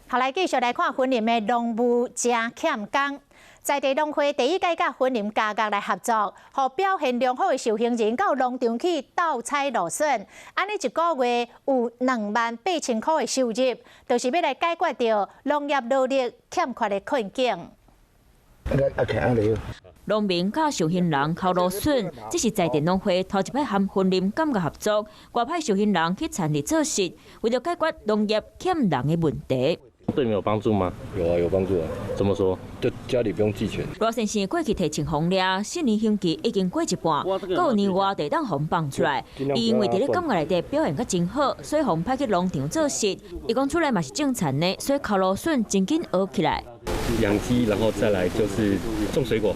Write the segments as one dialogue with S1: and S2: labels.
S1: 好，來繼續來看雲林的農務誠欠工。在地農會第一屆佮雲林嘉義來合作，予表現良好的受刑人到農場去鬥採蘆筍，按呢一個月有28,000箍的收入，就是欲來解決著農業勞力欠缺的困境。
S2: 農民佮受刑人剾蘆筍，這是在地農會頭一擺和雲林監獄合作，外派受刑人去田裡做事，為著解決農業欠人的問題。
S3: 對你有幫助嗎？
S4: 有啊，有幫助啊。
S3: 怎麼說？
S4: 就家裡不用寄錢。
S2: 羅先生過去提清風掠，四年刑期已經過一半，閣有年外就會當予放出來。伊因為佇咧監獄內底表現閣真好，所以予派去農場做事。伊講厝內嘛是種田的，所以剾蘆筍真緊學起來。
S4: 養雞，然後再來就是種水果。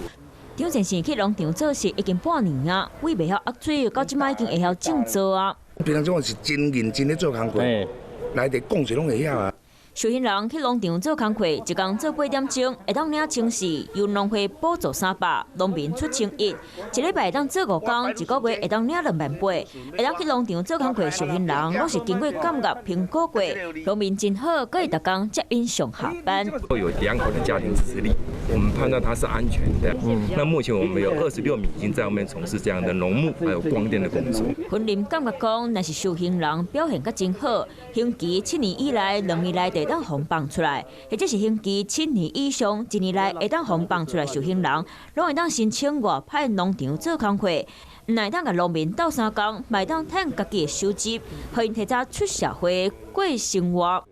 S2: 張先生去農場做事已經半年啊，為袂曉壓水，到這擺已經會曉種稻啊。
S5: 平常這種是真認真咧做工課，來佇講者攏會曉啊。
S2: 受刑人去農場做工課，一工做8點鐘，會當領1,400，由農會補助300，農民出1,100。一禮拜會當做5工，一個月會當領2萬8。會當去農場做工課受刑人，攏是經過監獄評估過，農民真好，閣會逐工接𪜶上下班。
S6: 都有良好的家庭支持力，我們判斷他是安全的。那目前我們有26名已經在外面從事這樣的農牧還有光電的工作。
S2: 雲林監獄講，若是受刑人表現閣真好，刑期7年以內，2年內就會當予放出來，或者是刑期七年以上，一年內會當予放出來受刑人，攏會當申請外派農場做工課，毋但會當共農民鬥相共，嘛會當趁家己的收入，予𪜶提早出社會過生活。